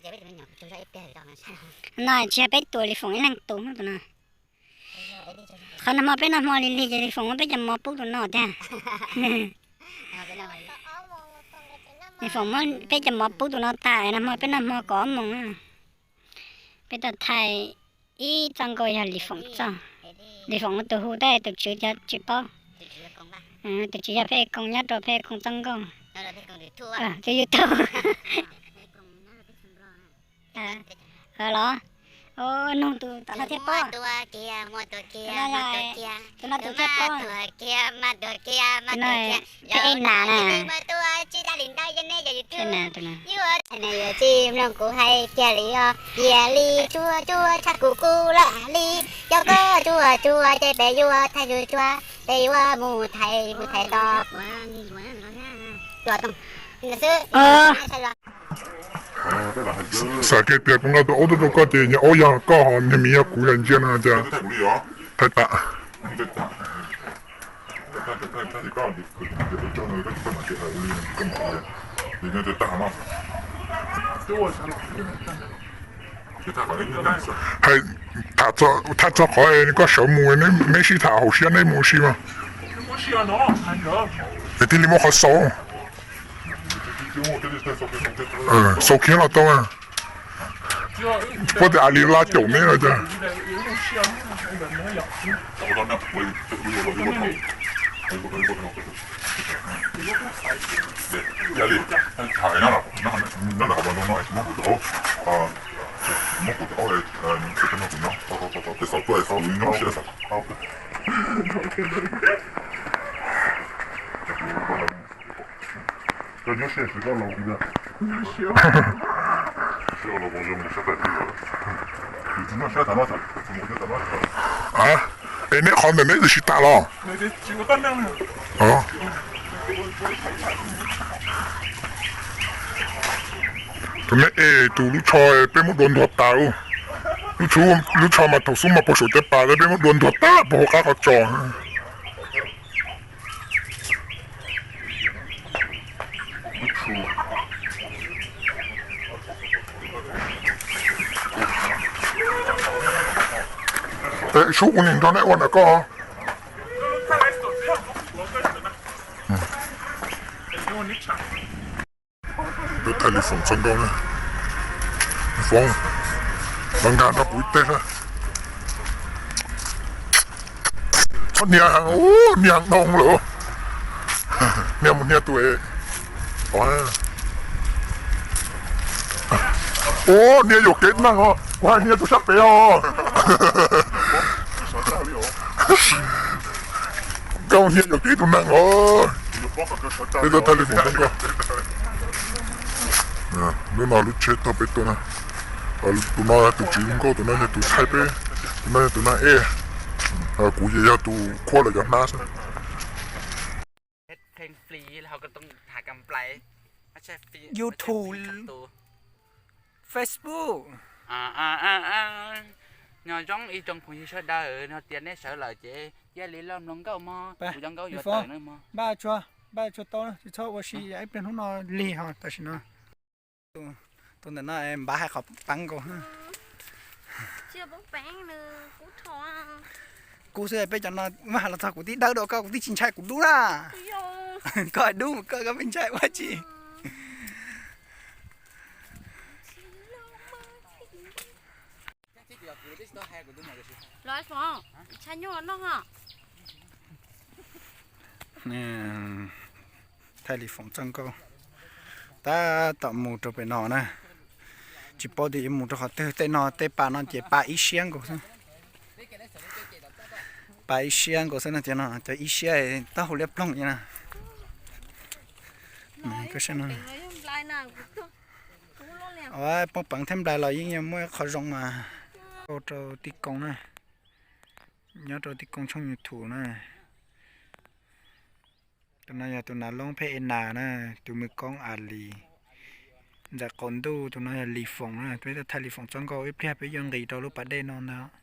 No tsis yog peb tus, Lis Foom ib leeg tus tus no. Qhov nag hmo peb noj hmo lig lig ces Lis Foom muab peb cov mov pub tus no tiag. Lis Foom muab peb cov mov pub tus no tas, nag hmo peb noj hmo kaum ob moos. Peb tuaj thaij ib txoj nkauj yog Lis Foom txoj. Lis Foom tus hu tab tus tswv tsis paub. Tus tswv yog Pheb Koos, nyob rau Pheb Koos txoj nkauj. Tus YouTube. Los, nug tus tom no thiaj paub. Tus no tus thiaj paub. Pheb Nas na. Tsis mloog kuv hais kiag li os, cia li tsuag tsuag tshaj kuv kub lawm li. Yog koj tsuag tsuag ces peb yuav thaij tsuag tsuag, peb yuav mus thaij mus thaij tod. Xav kiag tias kuv nqa tus aub tuaj rau koj ces nyuag aub yog koj ho niag miv yog kuv, yog ntsia no cas thaij tas. Hais tham txog qhov koj sawv mus, neb sib tham hauv siab neb mus si mas. Es thiaj li muaj qhov xaus. Xaus kiag los tau. Puab tias a li laj caum neb no cas. Es neb qhov ntawm neb twb tsis tas los? Tus neb es tus lub tsho peb muab dua ntuag tas. Lub tsho mas thaum xub mas puag saum cov pas, peb muab dua ntuag tas puag hauv qab qhov tsos. Sub, kuv nim nrog neb ua ntawm koj. Peb thaij Lis Foom txoj nkauj na. Foom, los nkag nrog kuv ib teg. Txhob hnia heev, hnia heev dhau lawm. Hnia mus hnia tus es. Ua, hnia yuam kev tus neeg os, kuv hais hnia tus sab pem os. Koj hnia yuam kev tus neeg os. Peb tuaj thaij Lis Foom txoj nkauj. Lub no lub tsheb taug peb tuaj na. Tus no yog tus tswv nkauj, tus no yog tus thaij peb, tus no yog tus nag ej. Kuv ces yog tus khuab lawv cov hnab xwb. YouTube, Facebook. Nyob zoo ib tsoom phooj ywg sawv daws, yog tias neb sawv lawm ces cia li los mloog nkauj mog, kuv cov nkauj yuav tawm na mog. Npaj tshuaj, npaj tshuaj tau, tsis txhob ua si ib pliag hnub no lig ho tam sim no. Tus ntawm no npav hais qhov peev nkaus. Kuv xwb, peb cov no muab hais los txog kuv twb dawb dua koj, kuv twb tsis ntshai kuv dub na. Koj dub koj, koj pheej ntshai ua tsi. Thaij Lis Foom txoj nkauj tab tom mus rau pem no na. Tsis paub tias yuav mus rau qhov twg, tej no tej pas no ces pas ib siab nkaus xwb. Pas ib siab nkaus xwb no, cov no cov ib siab taub hau liab ploog li na. Poob peev thiab nplai los yeej yog muaj ib qho zoo mas. Rau Tij Koob na, nyob rau Tij Koob tshooj YouTube na. Tus no yog tus nas loob Pheb Ev Nas na, tus me koob A Lis. Ntxawm qaum ntuj tus no yog Lis Foom na, peb tuaj thaij Lis Foom txoj nkauj, ib pliag peb yuav nqis rau lub pas dej no ntag.